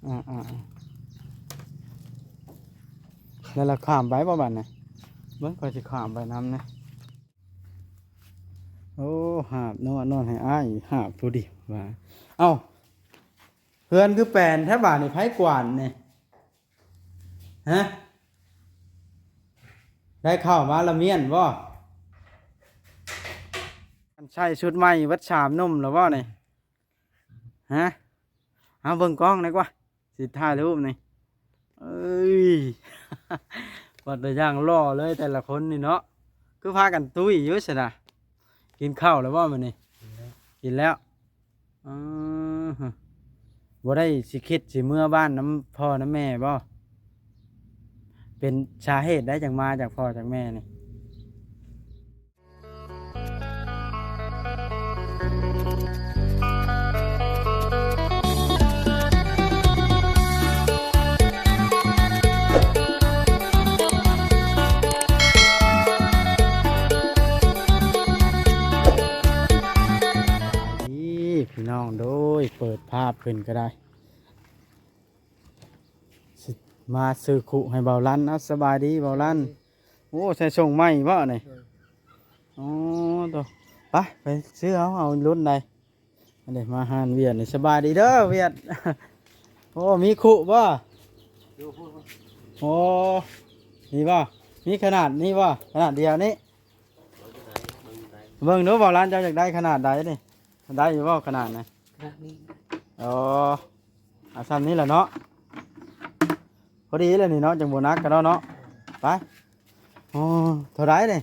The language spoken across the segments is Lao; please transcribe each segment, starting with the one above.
ອ່າໆ ແລ້ວລະຂ້າມໄປບໍ່ບາດນີ້? ເບິ່ງ ຂ້ອຍຊິຂ້າມໄປນຳນະ. ໂອ້ ຫາບເນາະ ນອນໃຫ້ອ້າຍຫາບຜູ້ດຽວວ່າ. ເອົ້າ ເຮືອນຄືແປນແທ້ບາດນີ້ ໃຜກວາດນີ້? ຮະ? ໄດ້ເຂົ້າມາລະມ້ຽນບໍ່? ອັນໃສ່ຊຸດໃໝ່ເບິດສາມໜຸ່ມແລ້ວບໍ່ນີ້? ຮະ? ເອົາເບິ່ງກ້ອງແດ່ກວ່າ ຊິຖ່າຍຮູບນີ້. ເອີຍ ວ່າແຕ່ຢ່າງຫຼໍ່ເລີຍແຕ່ລະຄົນນີ້ເນາະ. ຄືພາກັນຕຸ້ຍຢູ່ຊັ້ນນະ. ກິນເຂົ້າແລ້ວບໍ່ມື້ນີ້? ກິນແລ້ວ ກິນແລ້ວ. ອໍ ບໍ່ໄດ້ຊິຄິດຊິເມືອບ້ານນຳພໍ່ນຳແມ່ບໍ່? ເປັນສາເຫດໃດຈັ່ງມາຈາກພໍ່ຈາກແມ່ນີ້? ນີ້ພີ່ນ້ອງ ໂດຍ ເປີດພາບຂຶ້ນກໍໄດ້ ຊິມາຊື້ຄຸໃຫ້ເບົາລັນ. ເອົາ ສະບາຍດີເບົາລັນ. ໂອ້ ໃສ່ສົ່ງໃໝ່ບໍ່ນີ້? ໂດຍ. ອໍ ໂຕ ໄປ ໄປຊື້ເອົາ ເອົາລຸ້ນໃດ. ອັນນີ້ມາຮ້ານວຽດນີ້. ສະບາຍດີເດີວຽດ. ໂອ້ ມີຄຸບໍ່? ໂອ້ ມີບໍ່? ມີຂະໜາດນີ້ບໍ່? ຂະໜາດດຽວນີ້. ເບິ່ງດູເບົາລັນ ເຈົ້າຢາກໄດ້ຂະໜາດໃດນີ້? ໄດ້ຢູ່ບໍ່ຂະໜາດນະ? ຂະໜາດນີ້. ອໍ ເອົາຊ່ຳນີ້ລະເນາະ ພໍດີແລ້ວນີ້ເນາະ ຈັ່ງບໍ່ໜັກກັນເນາະ. ໄປ. ອໍ ເທົ່າໃດນີ້?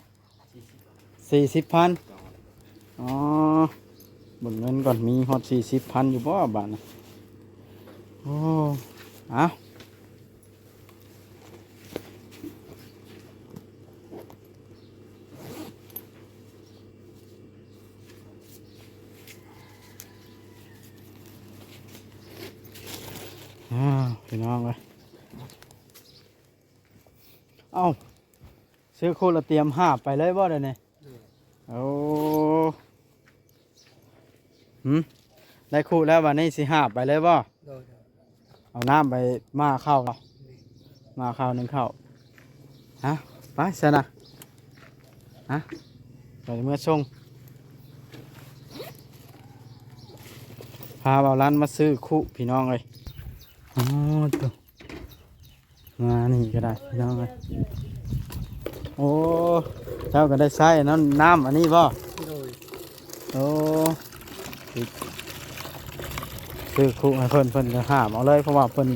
ສີ່ສິບພັນ. ອໍ ເບິ່ງເງິນກ່ອນ ມີຮອດສີ່ສິບພັນຢູ່ບໍ່ບາດນີ້? ໂອ້ ເອົາ ອ້າວ ພີ່ນ້ອງເອີຍ ເອົ້າ ຊື້ຄຸແລ້ວຕຽມຫາບໄປເລີຍບໍ່ດຽວນີ້? ໂດຍ. ໂອ້ ຫື ໄດ້ຄຸແລ້ວ ບາດນີ້ຊິຫາບໄປເລີຍບໍ່? ໂດຍ. ເອົານ້ຳໄປໝ່າເຂົ້າ ໝ່າເຂົ້າ ໜຶ້ງເຂົ້າ. ຮະ ໄປຊັ້ນນະ ຮະ ໄປເມືອສົ່ງ ພາເບົາລັນມາຊື້ຄຸ ພີ່ນ້ອງເອີຍ. ອໍ ໂຕ ມານີ້ກໍໄດ້ພີ່ນ້ອງເອີຍ. ໂອ້ ເຈົ້າກໍໄດ້ໃຊ້ນ້ຳ ນ້ຳອັນນີ້ບໍ່? ໂດຍ. ໂອ້ ຊື້ຄຸໃຫ້ເພິ່ນ ເພິ່ນກໍຫາມເອົາເລີຍ ເພາະວ່າເພິ່ນ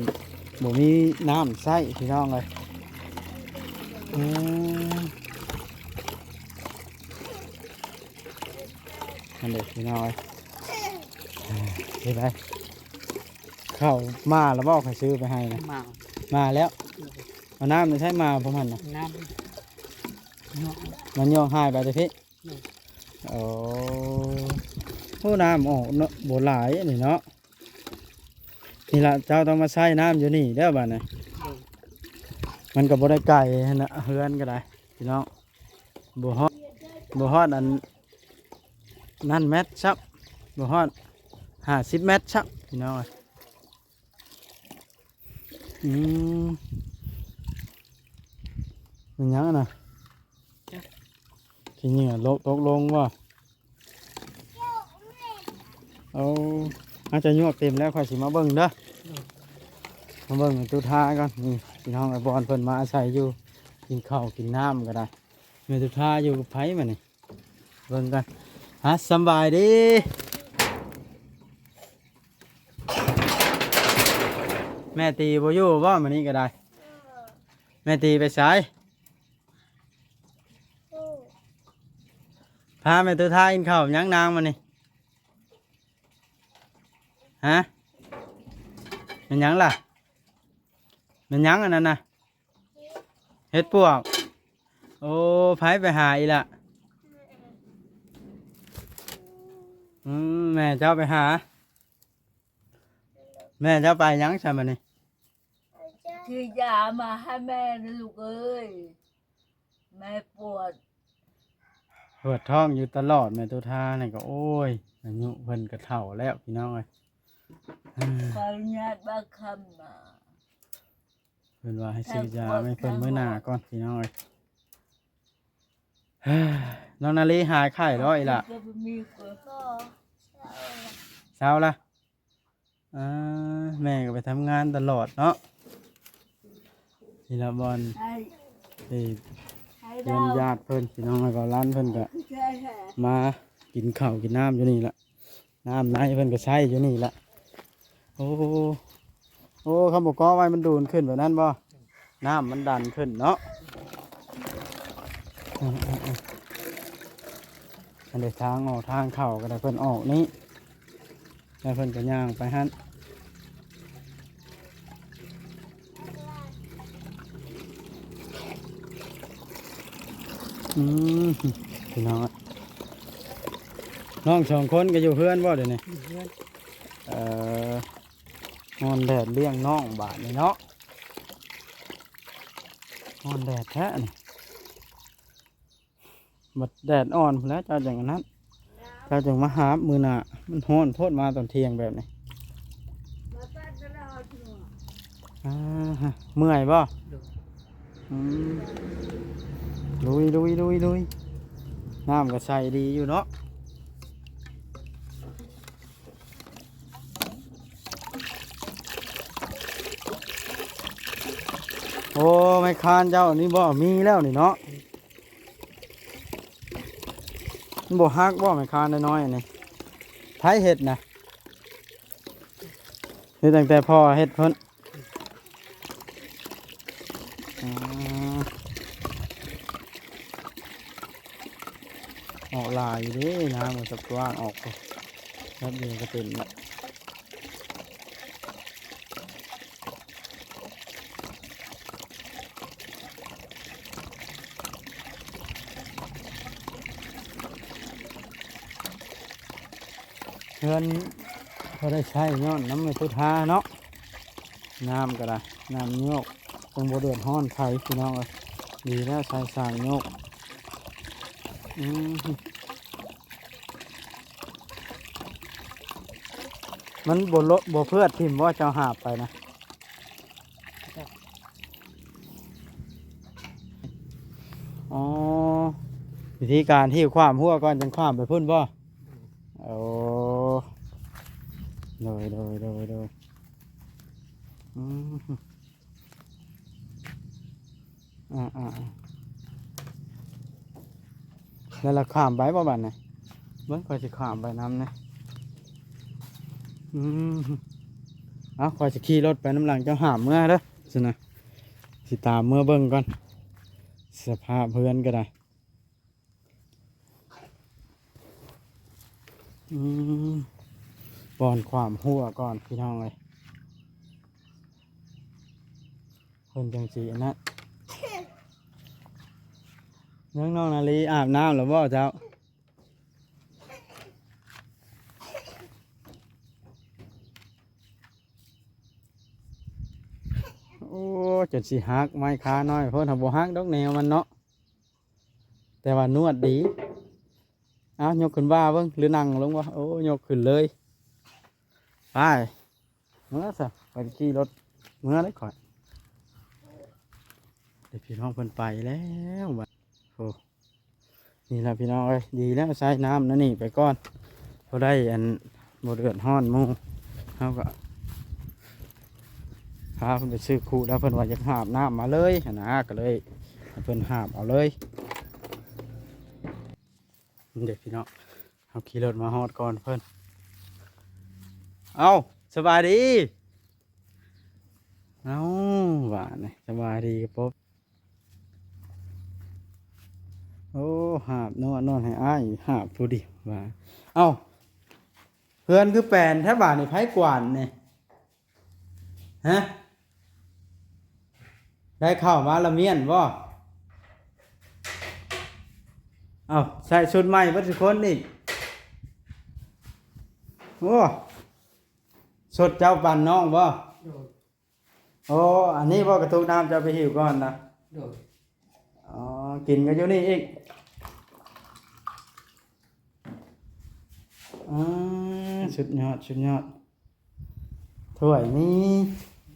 ບໍ່ມີນ້ຳໃຊ້ພີ່ນ້ອງເອີຍ. ອືມ ນັ້ນເດ້ພີ່ນ້ອງເອີຍ ເຮັດໄດ້. ເຂົ້າມາແລ້ວບໍ່? ຂ້ອຍຊື້ໄປໃຫ້ນະ ມາ ມາແລ້ວ. ໂດຍ. ເອົານ້ຳໃສ່ມາພວກມັນນະ ນ້ຳ ມັນຍ່ອງຫາຍໄປແຕ່ພີ້. ໂດຍ. ໂອ້ ໂອ້ ນ້ຳອອກເນາະ ບໍ່ຫຼາຍອັນນີ້ເນາະ. ນີ້ລະ ເຈົ້າຕ້ອງມາໃຊ້ນ້ຳຢູ່ນີ້ເດີບາດນີ້. ໂດຍ. ມັນກໍບໍ່ໄດ້ໄກຫັ້ນນະ ເຮືອນກໍໄດ້ພີ່ນ້ອງ ບໍ່ຮອດ ບໍ່ຮອດອັນ ນັ້ນແມັດຊ້ຳ ບໍ່ຮອດຫ້າສິບແມັດຊ້ຳ ພີ່ນ້ອງເອີຍ. ອືມ ແມ່ນຫຍັງຫັ້ນນະ? ຂີ້ເຫຍື້ອຕົກລົງບໍ່? ເອົາ ອາດຈະຍວກເຕັມແລ້ວ ຂ້ອຍຊິມາເບິ່ງເດີ ມາເບິ່ງແມ່ຕູ້ທາກ່ອນ. ນີ້ພີ່ນ້ອງເອີຍ ບ່ອນເພິ່ນມາອາໄສຢູ່ ກິນເຂົ້າກິນນ້ຳກໍໄດ້. ແມ່ຕູ້ທາຢູ່ກັບໃຜມານີ້? ເບິ່ງກັນ ຮະ ສຳບາຍດີ. ແມ່ຕີບໍ່ຢູ່ບໍ່ມື້ນີ້ກໍໄດ້? ແມ່ຕີໄປໃສ? ພາແມ່ຕູ້ທາກິນເຂົ້າຫຍັງນາງມື້ນີ້? ຮະ ແມ່ນຫຍັງລະ? ແມ່ນຫຍັງອັນນັ້ນນະ? ເຫັດປວກ. ໂອ້ ໃຜໄປຫາອີ່ລະ? ອືມ ແມ່ເຈົ້າໄປຫາ. ແມ່ເຈົ້າໄປຫຍັງຊັ້ນບາດນີ້? ຊື້ຢາມາໃຫ້ແມ່ນະລູກເອີຍ ແມ່ປວດ. ປວດท้องอยู่ตลอด แม่ตุ๊ทานี่ก็ โอ้ย อายุเพิ่นก็เฒ่าแล้วพี่น้องเอ้ย ขออนุญาตบักคำมา เพิ่นว่าให้ซื้อยามาให้เพิ่นมื้อหน้าก่อนพี่น้องเอ้ย น้องนาลีหายไข้แล้วอีหล่ะ ก็บ่มีก็ เซาละ อ่า แม่ก็ไปทำงานตลอดเนาะ นี่ละบ่อน ไอ้ เอ้ย ไอ้ เพื่อน ดาว ญาติเพิ่นพี่น้อง แล้วก็หลานเพิ่นก็ ใช่ค่ะ มากินข้าวกินน้ำอยู่นี่ละ น้ำในเพิ่นก็ใช้อยู่นี่ละ โอ้ โอ้ คำบ่ก่อไว้มันดูนขึ้นแบบนั้นบ่ น้ำมันดันขึ้นเนาะ อืมๆๆ อันนี้ทางออกทางเข้าก็ได้ เพิ่นออกนี้ แล้วเพิ่นก็ย่างไปหั่น อืม พี่น้อง น้องสองคนก็อยู่เฮือนบ่เดี๋ยวนี้ อยู่เฮือน เอ่อ ฮ้อนแดดเลี้ยงน้องบาดนี้เนาะ ฮ้อนแดดแท้นี่ บัดแดดอ่อนพู้นแหละ เจ้าจั่งอันนั้น เจ้าจั่งมาหาบมื้อหน้า มันฮ้อนโพดมาตอนเที่ยงแบบนี้ อ่า เมื่อยบ่ โดย อืม ลุย ลุย ลุย ลุย น้ำก็ใสดีอยู่เนาะ โอ้ ไม้คานเจ้านี่บ่ มีแล้วนี่เนาะ มันบ่หักบ่ ไม้คานน้อยๆ อันนี้ ไผเฮ็ดนะ นี่ตั้งแต่พ่อเฮ็ดพุ้น อ่า ออกหลายอยู่เด้ น้ำมันสะกว้างออกพุ้น แป๊บเดียวก็เต็มละ เฮือนพอได้ใช้ย้อนน้ำแม่ตุ๊ทาเนาะ น้ำก็ได้ น้ำโยก คงบ่เดือดร้อนไผพี่น้องเอ้ย ดีแล้วใช้สร้างโยก อืม มันบ่โละ บ่เพือดถิ่มบ่ เจ้าหาบไปนะ อ๋อ วิธีการหิ้วข้ามฮั้วก่อน จั่งข้ามไปพุ้นบ่ โอ้ โดย โดย โดย โดย อืม อ่า อ่า อ่า แล้วเราข้ามไปบ่บัดนี้ เบิ่งข้อยสิข้ามไปนำนะ อืม เอา ข้อยสิขี่รถไปนำหลังเจ้าหามเมือเด้อ ซั่นนะ สิตามเมือเบิ่งก่อน สภาพเฮือนก็ได้ อืม บ่อนข้ามฮั้วก่อนพี่น้องเอ้ย เพิ่นจั่งสิอันนั้น ยังน้องนาลีอาบน้ำแล้วบ่เจ้า โอ้ จนสิหัก ไม้คาน้อยโพด หากบ่หักดอกแนวมันเนาะ แต่ว่านวดดี เอายกขึ้นบ่าเบิ่ง หรือนั่งลงบ่ โอ้ ยกขึ้นเลย ไป เมือซะ ไปขี่รถเมือเลยข้อย เดี๋ยวพี่น้องเพิ่นไปแล้วบัด โอ้ นี่ล่ะพี่น้องเอ้ย ดีแล้วใช้น้ำนั่นนี่ไปก่อน พอได้อันบ่เดือดร้อนหมู่ เฮาก็พาเพิ่นไปซื้อคุ แล้วเพิ่นว่าอยากหาบน้ำมาเลยหั้นนะ ก็เลยให้เพิ่นหาบเอาเลย นี่เด้อพี่น้อง เฮาขี่รถมาฮอดก่อนเพิ่น เอ้า สบายดี เอ้า ว่านี่ สบายดีครับผม โอ้ หาบนอน นอนให้อ้าย หาบผู้เดียวว่า เอ้า เฮือนคือแปนแท้บาดนี่ ไผกวาดนี่ ฮะ ได้เข้ามาละเมียนบ่ เอ้า ใส่ชุดใหม่เบิดทุกคนอีก โอ้ สดเจ้าปั่นน้องบ่ โดย โอ้ อันนี้บ่กระตุกน้ำเจ้าไปหิ้วก่อนนะ โดย อ๋อ กินก็อยู่นี่อีก ອ່າ ສຸດຍອດ ສຸດຍອດ. ຖ້ວຍມີ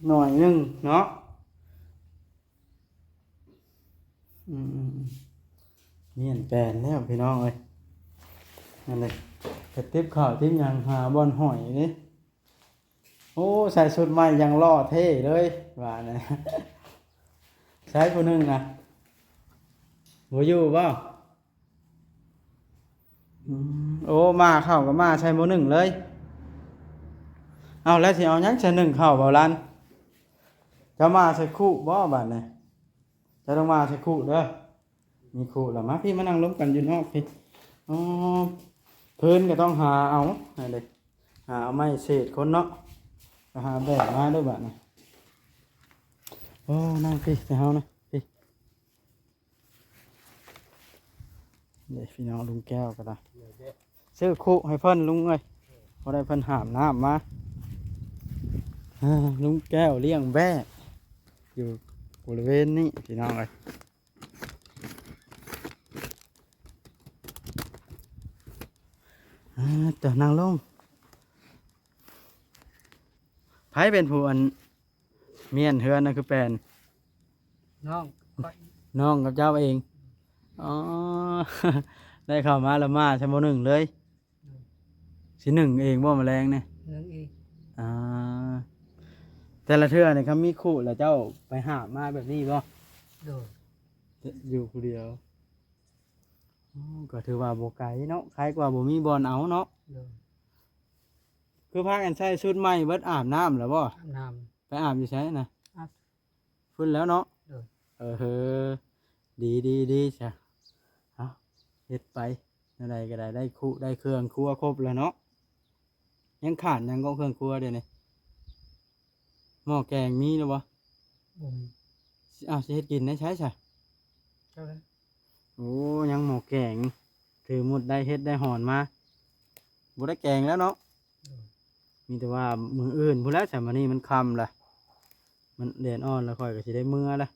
ໜ່ວຍໜຶ່ງເນາະ. ອືມ ປ່ຽນແປນແລ້ວພີ່ນ້ອງເອີຍ. ນັ້ນເດ້ ກະຕິບເຂົ້າຕິບຫຍັງ ຫາບ່ອນຫ້ອຍເດ້. ໂອ້ ໃສ່ຊຸດໃໝ່ຢ່າງຫຼໍ່ເທ່ເລີຍວ່ານະ. ໃສຜູ້ໜຶ່ງນະ ບໍ່ຢູ່ບໍ່? ອືມ ໂອ້ ມາເຂົ້າກໍມາໃສ່ໝໍ້ໜຶ້ງເລີຍ. ເອົາ ແລ້ວຊິເອົາຫຍັງໃສ່ໜຶ້ງເຂົ້າ ເບົາຫຼັນ? ເຈົ້າມາໃສ່ຄຸບໍ່ບາດນີ້? ເຈົ້າຕ້ອງມາໃສ່ຄຸເດີ. ມີຄຸແລ້ວ ມາພີ້ ມານັ່ງລົມກັນຢູ່ນອກພີ້. ອໍ ເພິ່ນກໍຕ້ອງຫາເອົາ ນັ້ນເດ້ ຫາເອົາໄມ້ເສດຄົນເນາະ ໄປຫາແບກມາເດີບາດນີ້. ໂອ້ ນັ່ງພີ້ ໃສ່ເຮົານະ ພີ້. ເດ້ພີ່ນ້ອງ ລຸງແກ້ວກໍໄດ້ ຊື້ຄຸໃຫ້ເພິ່ນລຸງເອີຍ ພໍໄດ້ເພິ່ນຫາບນ້ຳມາ. ລຸງແກ້ວລ້ຽງແບ້ຢູ່ບໍລິເວນນີ້ພີ່ນ້ອງເອີຍ. ອ່າ ເຈົ້ານັ່ງລົງ. ໃຜເປັນຜູ້ອັນ ມ້ຽນເຮືອນນະ ຄືແປນ? ນ້ອງຂ້ອຍ ນ້ອງກັບເຈົ້າເອງ. ອໍ ໄດ້ເຂົ້າມາລະມາຊະໝໍ້ໜຶ້ງເລີຍ. ຊິໜຶ້ງເອງບໍ່ ມະແລງນີ້? ໜຶ້ງເອງ. ອ່າ ແຕ່ລະເທື່ອນີ້ ຄັນມີຄຸແລ້ວເຈົ້າໄປຫາບມາແບບນີ້ບໍ່? ໂດຍ. ຢູ່ຜູ້ດຽວ. ໂອ້ ກໍຖືວ່າບໍ່ໄກເນາະ ໄຄກວ່າບໍ່ມີບ່ອນເອົາເນາະ. ໂດຍ. ຄືພາກັນໃສ່ຊຸດໃໝ່ເບິດ ອາບນ້ຳແລ້ວບໍ່? ອາບນ້ຳ. ໄປອາບຢູ່ໃສນະ? ອາບພຸ້ນແລ້ວເນາະ. ໂດຍ. ເອີ ດີ ດີ ດີຊະ. ເອົາ ເຮັດໄປ ແນວໃດກໍໄດ້ ໄດ້ຄຸໄດ້ເຄື່ອງຄົວຄົບແລ້ວເນາະ. ຍັງຂາດຫຍັງກໍເຄື່ອງຄົວດຽວນີ້? ໝໍ້ແກງມີແລ້ວບໍ່? ບໍ່ມີ. ຊິ ອ້າວ ຊິເຮັດກິນແນວໃດຊະ? ຈັກແຫຼະ. ໂອ້ ຍັງໝໍ້ແກງ ຖືໝຸດໄດ້ເຫັດໄດ້ຫອນມາ ບໍ່ໄດ້ແກງແລ້ວເນາະ. ໂດຍ. ມີແຕ່ວ່າມື້ອື່ນພຸ້ນແຫຼະ ຊະ ມື້ນີ້ມັນຄ່ຳລະ ມັນແດດອ່ອນລະ ຂ້ອຍກໍຊິໄດ້ເມືອລະ.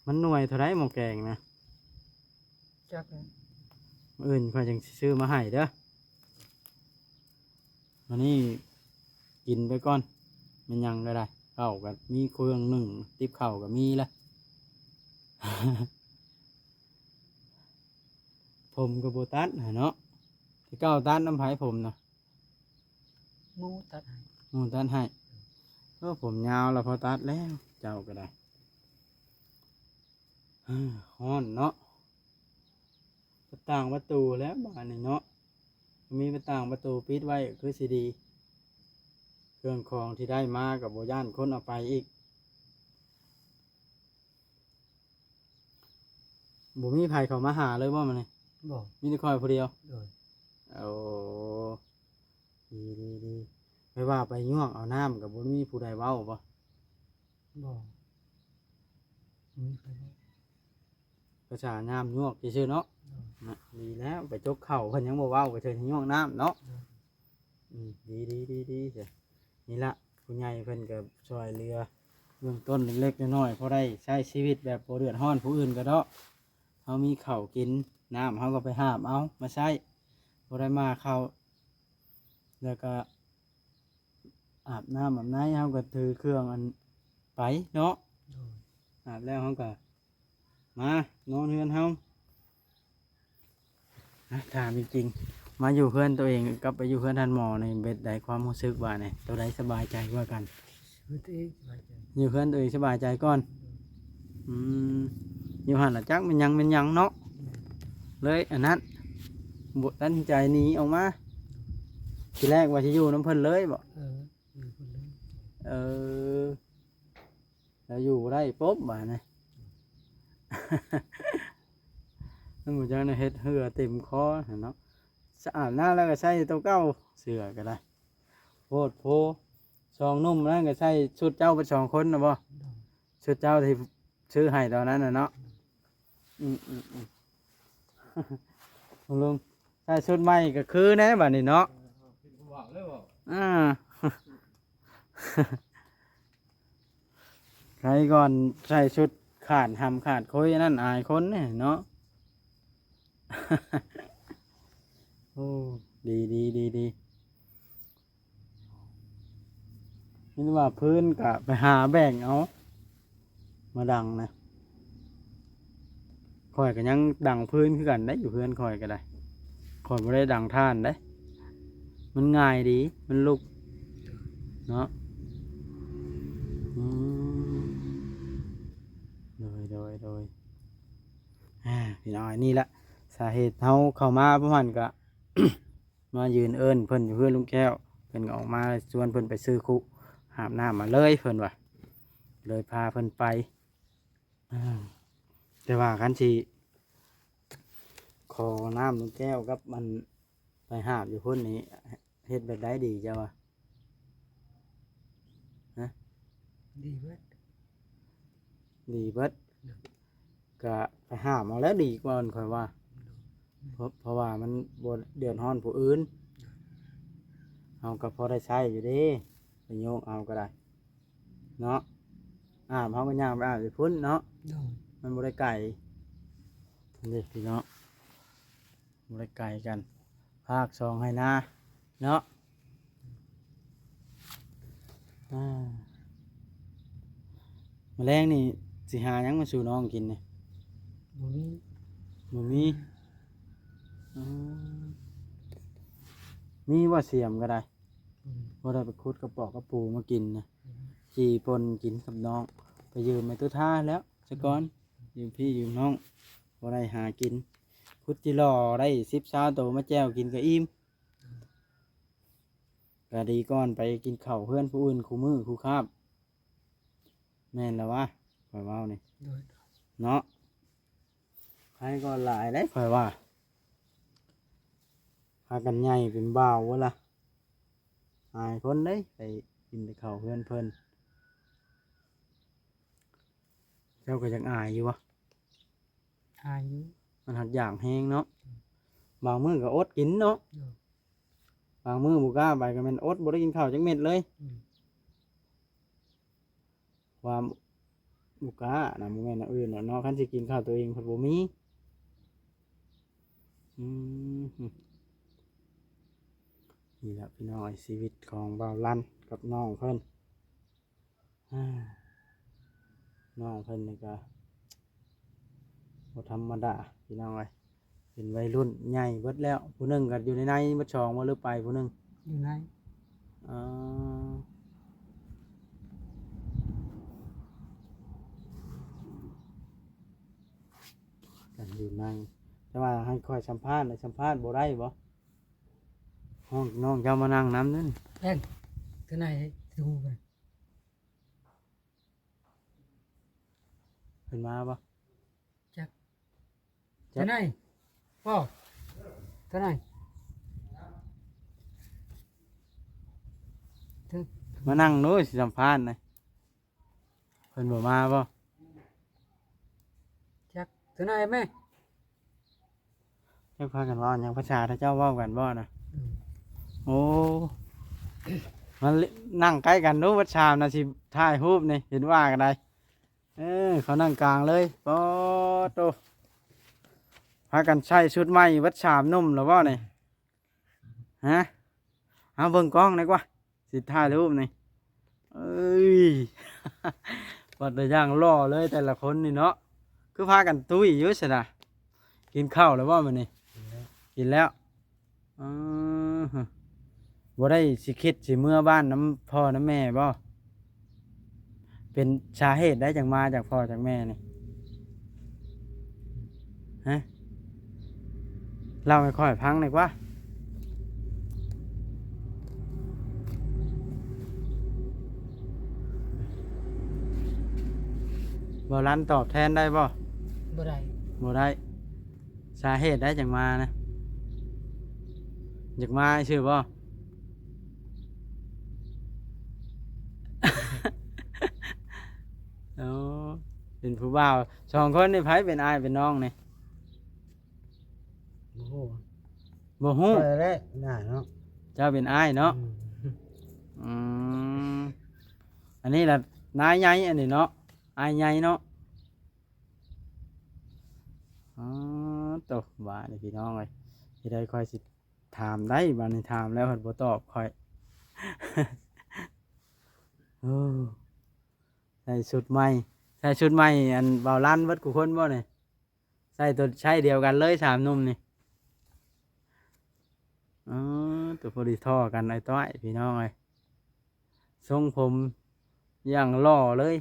ມັນໜ່ວຍເທົ່າໃດໝໍ້ແກງນະ? ຈັກແຫຼະ. ມື້ອື່ນຂ້ອຍຈັ່ງຊິຊື້ມາໃຫ້ເດີ. ອັນນີ້ກິນໄປກ່ອນ ແມ່ນຫຍັງກໍໄດ້ ເຂົ້າກໍມີເຄື່ອງໜຶ້ງ ຕິບເຂົ້າກໍມີລະ. ຜົມກໍບໍ່ຕັດຫັ້ນເນາະ. ແຕ່ເກົ່າຕັດນຳໃຜຜົມນະ? ໝູຕັດໃຫ້. ໝູຕັດໃຫ້. ໂອ້ ຜົມຍາວລະພໍຕັດແລ້ວ ເຈົ້າກໍໄດ້. ຮ້ອນເນາະ. ປະຕ່າງປະຕູແລ້ວບາດນີ້ເນາະ ມີປະຕ່າງປະຕູປິດໄວ້ຄືຊິດີ. ເຄື່ອງຂອງທີ່ໄດ້ມາກໍບໍ່ຢ້ານຄົນເອົາໄປອີກ. ບໍ່ມີໃຜເຂົ້າມາຫາເລີຍບໍ່ມື້ນີ້? ບໍ່. ມີແຕ່ຂ້ອຍຜູ້ດຽວ? ໂດຍ. ໂອ້ ດີ ດີ ດີ. ໄປວ່າໄປຍວກເອົານ້ຳກໍບໍ່ມີຜູ້ໃດເວົ້າບໍ່? ບໍ່ ບໍ່ມີໃຜເວົ້າ. ພາສາຍາມຍວກຊື່ໆເນາະ. ໂດຍ. ນະ ດີແລ້ວ ໄປຈົກເຂົ້າເພິ່ນຍັງບໍ່ເວົ້າ ໄປເທື່ອຍວກນ້ຳເນາະ. ໂດຍ. ອືມ ດີ ດີ ດີ ດີ ຈ້ະ ນີ້ລະ ຜູ້ໃຫຍ່ເພິ່ນກໍຊ່ວຍເຫຼືອເບື້ອງຕົ້ນເລັກໆນ້ອຍໆ ພໍໄດ້ໃຊ້ຊີວິດແບບບໍ່ເດືອດຮ້ອນຜູ້ອື່ນກໍເດາະ. ເຮົາມີເຂົ້າກິນ ນ້ຳເຮົາກໍໄປຫາບເອົາມາໃຊ້ ບໍ່ໄດ້ມາເຂົ້າ ແລ້ວກໍອາບນ້ຳອາບໃນ ເຮົາກໍຖືເຄື່ອງອັນໄປເນາະ. ໂດຍ. ອາບແລ້ວເຮົາກໍ ມານອນເຮືອນເຮົາ. ອາ ຖາມຈິງໆ ມາຢູ່ເຮືອນຕົວເອງກັບໄປຢູ່ເຮືອນທ່ານໝໍນີ້ ເປັນໃດຄວາມຮູ້ສຶກບາດນີ້ ໂຕໃດສະບາຍໃຈກວ່າກັນ? ຢູ່ຕົວເອງສະບາຍໃຈ. ຢູ່ເຮືອນຕົວເອງສະບາຍໃຈກ່ອນ. ອືມ ຢູ່ຫັ້ນລະຈັກແມ່ນຫຍັງແມ່ນຫຍັງເນາະ. ແມ່ນ. ເລີຍອັນນັ້ນ ບໍ່ຕັດສິນໃຈໜີອອກມາ. ທີແລກວ່າຊິຢູ່ນຳເພິ່ນເລີຍບໍ? ເອີ ຢູ່ພຸ້ນເລີຍ. ເອີ ແລ້ວຢູ່ບໍ່ໄດ້ປົບບາດນີ້ ມັນບໍ່ຈັກນະ ເຮັດເຫື່ອເຕັມຄໍຫັ້ນເນາະ. ສະອາບນ້ຳແລ້ວກໍໃສ່ໂຕເກົ່າ ເສື້ອກໍໄດ້ ໂພດໂພ. ສອງໜຸ່ມນັ້ນກໍໃສ່ຊຸດເຈົ້າເບິດສອງຄົນນະບໍ? ໂດຍ. ຊຸດເຈົ້າທີ່ຊື້ໃຫ້ຕອນນັ້ນນະເນາະ. ອືມໆໆ ລຸງ ໃສ່ຊຸດໃໝ່ກໍຄືແດ່ບາດນີ້ເນາະ. ອ່າ ໃສ່ກ່ອນ ໃສ່ຊຸດຂາດຫຳຂາດຄຸຍ ອັນນັ້ນອາຍຄົນເດ້ເນາະ. ດີໆໆໆ ມີແຕ່ວ່າຟືນກະໄປຫາແບ່ງເອົາມາດັງນະ. ຂ້ອຍກໍຍັງດັງຟືນຄືກັນເດ້ ຢູ່ເຮືອນຂ້ອຍກໍໄດ້. ຂ້ອຍບໍ່ໄດ້ດັງຖ່ານເດ້ ມັນງ່າຍດີ ມັນລຸກເນາະ. ອືມ ໂດຍ ໂດຍ ໂດຍ ອ່າ ພີ່ນ້ອງ ນີ້ລະສາເຫດເຮົາເຂົ້າມາປະມານກະ ມາຢືນເອີ້ນເພິ່ນຢູ່ເຮືອນລຸງແກ້ວ ເພິ່ນກໍອອກມາຊວນເພິ່ນໄປຊື້ຄຸ ຫາບນ້ຳມາເລີຍເພິ່ນວ່າ ເລີຍພາເພິ່ນໄປ. ອ່າ ແຕ່ວ່າຄັນຊິຂໍນ້ຳລຸງແກ້ວກັບອັນໄປຫາບຢູ່ພຸ້ນນີ້ ເຮັດແບບໃດດີເຈົ້າວ່າ? ຮະ? ດີເບິດ ດີເບິດ ໂດຍ ກະໄປຫາມເອົາແລ້ວດີກວ່າ ຂ້ອຍວ່າ ໂດຍ ເພາະ ເພາະວ່າມັນບໍ່ເດືອດຮ້ອນຜູ້ອື່ນ ໂດຍ ເຮົາກໍພໍໄດ້ໃຊ້ຢູ່ເດ້ ໄປໂຍກເອົາກໍໄດ້ເນາະ. ອາບເຮົາກໍຍ່າງໄປອາບຢູ່ພຸ້ນເນາະ ໂດຍ ມັນບໍ່ໄດ້ໄກ ນີ້ພີ່ນ້ອງ ບໍ່ໄດ້ໄກກັນ ພາກສອງໄຮ່ນາເນາະ. ອ່າ ມື້ແລງນີ້ຊິຫາຫຍັງມາສູ່ນ້ອງກິນນີ້? ບໍ່ມີ ບໍ່ມີ. ອືມ ມີບໍ່ສຽມກໍໄດ້? ບໍ່ມີ ບໍ່ໄດ້ໄປຂຸດກະປອກກະປູມາກິນນະ? ບໍ່ມີ ຈີ່ປົ່ນກິນກັບນ້ອງ ໄປຢືມແມ່ຕຸທ່າແລ້ວສະກ່ອນ ຢືມພີ່ຢືມນ້ອງ ບໍ່ໄດ້ຫາກິນ ຂຸດຈີ່ຫຼໍ່ໄດ້ສິບຊາວໂຕມາແຈ່ວກິນກໍອີ່ມ. ກະດີກ່ອນໄປກິນເຂົ້າເຮືອນຜູ້ອື່ນຄູ່ມື້ຄູ່ຄາບ ແມ່ນລະວະ ຂ້ອຍເວົ້ານີ້ ໂດຍ ເນາະ. ໃຜກໍຫຼາຍເດ້ ຂ້ອຍວ່າ ພາກັນໃຫຍ່ເປັນບ່າວເບິດລະ ອາຍຄົນເດ້ ໄປກິນແຕ່ເຂົ້າເຮືອນເພິ່ນ. ເຈົ້າກໍຍັງອາຍຢູ່ວະ? ອາຍຢູ່ ມັນຫາກຢາກແຮງເນາະ ອືມ ບາງມື້ກໍອົດກິນເນາະ ໂດຍ ບາງມື້ບໍ່ກ້າໄປກໍແມ່ນອົດ ບໍ່ໄດ້ກິນເຂົ້າຈັກເມັດເລີຍ ອືມ ຄວາມບໍ່ກ້ານະ ບໍ່ແມ່ນແນວອື່ນດອກເນາະ ຄັນຊິກິນເຂົ້າຕົວເອງພັດບໍ່ມີ. ອືມ ນີ້ລະພີ່ນ້ອງເອີຍ ຊີວິດຂອງບ່າວລັນກັບນ້ອງເພິ່ນ. ອ່າ ນ້ອງເພິ່ນນີ້ກໍບໍ່ທຳມະດາພີ່ນ້ອງເອີຍ ເປັນໄວລຸ້ນໃຫຍ່ເບິດແລ້ວ ຜູ້ໜຶ່ງກໍຢູ່ໃນໃນເບິດສອງບໍ່ ຫຼືໄປຜູ້ໜຶ່ງ? ຢູ່ໃນ ອໍ ກັນຢູ່ໃນ ແຕ່ວ່າໃຫ້ຂ້ອຍສຳພາດ ສຳພາດບໍ່ໄດ້ບໍ່? ຫ້ອງນ້ອງເຈົ້າມານັ່ງນຳເດີ ແອນ ຄືໃນ ເພິ່ນມາບໍ່? ຈັກ ຈັກ ທະນາຍ ບໍ່ ທະນາຍ ມານັ່ງໂລດ ຊິສຳພາດນະ ເພິ່ນບໍ່ມາບໍ່? ຈັກ ທະນາຍແມ່ ຈັກພາກັນເວົ້າຫຍັງ ພາສາເຂົາເຈົ້າເວົ້າກັນບໍ່ນະ? ອືມ ໂອ້ ມານັ່ງໃກ້ກັນດູ ເບິດສາມນະ ຊິຖ່າຍຮູບນີ້ ເຫັນວ່າກັນໄດ. ເອີ ເຂົານັ່ງກາງເລີຍ ປາໂຕ ພາກັນໃສ່ຊຸດໃໝ່ເບິດສາມໜຸ່ມແລ້ວບໍ່ນີ້? ຮະ ເອົາເບິ່ງກ້ອງໜ່ອຍກວ່າ ຊິຖ່າຍຮູບນີ້ ເອີຍ ວ່າແຕ່ຢ່າງຫຼໍ່ເລີຍແຕ່ລະຄົນນີ້ເນາະ ຄືພາກັນຕຸ້ຍຢູ່ຊັ້ນນະ. ກິນເຂົ້າແລ້ວບໍ່ມື້ນີ້? ກິນແລ້ວ ກິນແລ້ວ. ອໍ ບໍ່ໄດ້ຊິຄິດຊິເມືອບ້ານນຳພໍ່ນຳແມ່ບໍ່? ເປັນສາເຫດໃດຈັ່ງມາຈາກພໍ່ຈາກແມ່ນີ້? ຮະ ເລົ່າໃຫ້ຂ້ອຍຟັງໜ່ອຍກວ່າ. ບໍ່ລັນຕອບແທນໄດ້ບໍ່? ບໍ່ໄດ້ ບໍ່ໄດ້. ສາເຫດໃດຈັ່ງມານະ? ຢາກມາຊື່ບໍ່? ໂອ້ ເປັນຜູ້ບ່າວ ສອງຄົນນີ້ໃຜເປັນອ້າຍເປັນນ້ອງນີ້? ບໍ່ຮູ້ ບໍ່ຮູ້ ຂ້ອຍແຫຼະ ນ້າເນາະ ເຈົ້າເປັນອ້າຍເນາະ. ອືມ ອືມ ອັນນີ້ລະນ້າໃຫຍ່ ອັນນີ້ເນາະ ອ້າຍໃຫຍ່ເນາະ. ອໍ ໂຕ ບາດນີ້ພີ່ນ້ອງເອີຍ ເຮັດໃດຂ້ອຍຊິ ຖາມໄດ້ ບາດນີ້ຖາມແລ້ວເພິ່ນບໍ່ຕອບຂ້ອຍ. ໂອ້ ໃສ່ຊຸດໃໝ່ ໃສ່ຊຸດໃໝ່ ອັນ ເບົາລັນເບິດຄູ່ຄົນບໍ່ນີ້? ໃສ່ຕົວ ໃຊ້ດຽວກັນເລີຍສາມໜຸ່ມນີ້. ອໍ ຕົວພໍດີທໍ່ກັນ ອ້າຍຕ້ອຍ ພີ່ນ້ອງເອີຍ. ຊົງຜົມຢ່າງຫຼໍ່ເລີຍ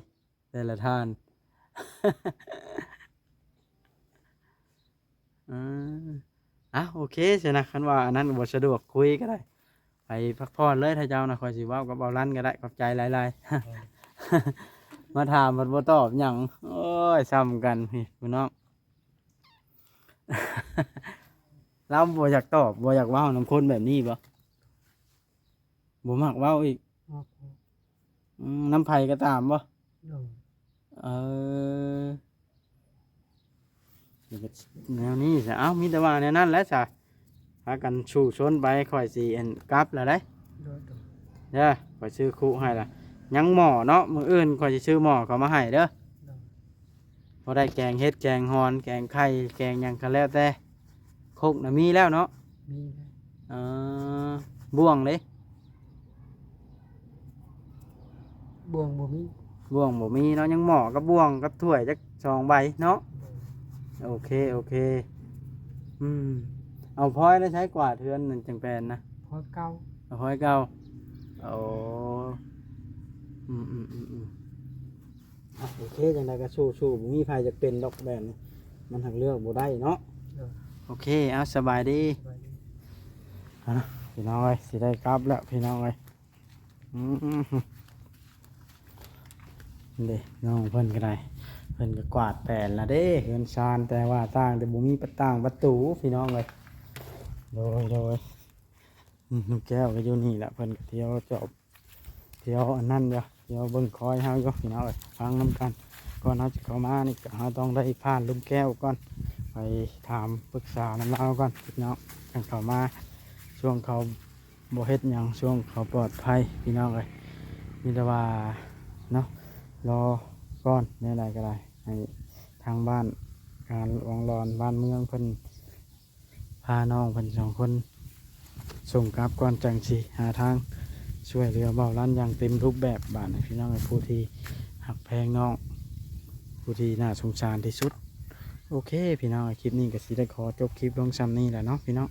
ແຕ່ລະທ່ານ. ເອີ ອ່ະ ໂອເຄຊັ້ນນະ ຄັນວ່າອັນນັ້ນບໍ່ສະດວກຄຸຍກໍໄດ້ ໄປພັກຜ່ອນເລີຍ ຖ້າເຈົ້ານະ ຂ້ອຍຊິເວົ້າກັບເບົາລັນກໍໄດ້. ຂອບໃຈຫຼາຍໆ. ເອີ ມາຖາມເພິ່ນບໍ່ຕອບຫຍັງ. ໂອ້ຍ ສ່ຳກັນພີ່ນ້ອງ. ລາວບໍ່ຢາກຕອບ ບໍ່ຢາກເວົ້ານຳຄົນແບບນີ້ບໍ່? ບໍ່ມັກເວົ້າອີກ. ມັກ. ອືມ ນຳໃຜກໍຕາມບໍ່? ໂດຍ. ເອີ ແນວນີ້ຊະ. ເອົ້າ ມີແຕ່ວ່າແນວນັ້ນແຫຼະຊະ ພາກັນສູ້ຊົນໄປ. ຂ້ອຍຊິ ອັນ ກັບແລ້ວເດ້. ໂດຍ ໂດຍ. ເດີ ຂ້ອຍຊື້ຄຸໃຫ້ລະ. ຍັງໝໍ້ເນາະ ມື້ອື່ນຂ້ອຍຊິຊື້ໝໍ້ເຂົ້າມາໃຫ້ເດີ. ໂດຍ. ພໍໄດ້ແກງເຫັດ ແກງຫອນ ແກງໄຂ່ ແກງຫຍັງກໍແລ້ວແຕ່. ຄົກນະມີແລ້ວເນາະ? ມີແລ້ວ. ເອີ ບ່ວງເດ້? ບ່ວງບໍ່ມີ. ບ່ວງບໍ່ມີເນາະ ຍັງໝໍ້ກັບບ່ວງກັບຖ້ວຍຈັກສອງໃບເນາະ. ໂດຍ. ໂອເຄ ໂອເຄ. ອືມ ເອົາພອຍໄດ້ໃຊ້ກວາດເຮືອນນັ້ນຈັ່ງແປນນະ? ພອຍເກົ່າ. ເອົາພອຍເກົ່າ. ໂອ້ ອືມໆໆໆ. ອ່ະ ໂອເຄ ຈັ່ງໃດກໍສູ້ໆ ບໍ່ມີໃຜຢາກເປັນດອກແບບນີ້ ມັນຫາກເລືອກບໍ່ໄດ້ເນາະ. ໂດຍ. ໂອເຄ ເອົາ ສະບາຍດີ. ສະບາຍດີ. ອ່ະ ພີ່ນ້ອງເອີຍ ຊິໄດ້ກັບແລ້ວພີ່ນ້ອງເອີຍ. ອືມ ເດ້ ນ້ອງເພິ່ນກໍໄດ້ ເພິ່ນກໍກວາດແປນລະເດ້ ເຮືອນຊານ ແຕ່ວ່າຕ່າງແຕ່ບໍ່ມີປະຕ່າງປະຕູ ພີ່ນ້ອງເອີຍ. ໂດຍ ໂດຍ. ອືມ ລຸງແກ້ວກໍຢູ່ນີ້ແຫຼະ ເພິ່ນກໍທ່ຽວຈອບ ທ່ຽວອັນນັ້ນຢູ່ ທ່ຽວເບິ່ງຄອຍເຮົາຢູ່ ພີ່ນ້ອງເອີຍ. ຟັງນຳກັນ ກ່ອນເຮົາຈະເຂົ້າມານີ້ ກໍເຮົາຕ້ອງໄດ້ຜ່ານລຸງແກ້ວກ່ອນ ໄປຖາມປຶກສານຳລາວກ່ອນ ພີ່ນ້ອງ ຈັ່ງເຂົ້າມາ. ຊ່ວງເຂົາບໍ່ເຮັດຫຍັງ ຊ່ວງເຂົາປອດໄພ ພີ່ນ້ອງເອີຍ. ມີແຕ່ວ່າເນາະ ລໍກ່ອນ ແນວໃດກໍໄດ້ ໃຫ້ທາງບ້ານ ການອວງລອນບ້ານເມືອງເພິ່ນ ພານ້ອງເພິ່ນສອງຄົນສົ່ງກັບກ່ອນ ຈັ່ງຊິຫາທາງຊ່ວຍເຫຼືອເບົາລັນຢ່າງເຕັມຮູບແບບ. ບາດນີ້ພີ່ນ້ອງເອີຍ ຜູ້ທີ່ຮັກແພງນ້ອງ ຜູ້ທີ່ໜ້າສົງສານທີ່ສຸດ. ໂອເຄ ພີ່ນ້ອງເອີຍ ຄລິບນີ້ກໍຊິໄດ້ຂໍຈົບຄລິບລົງຊ່ຳນີ້ແຫຼະເນາະ ພີ່ນ້ອງ.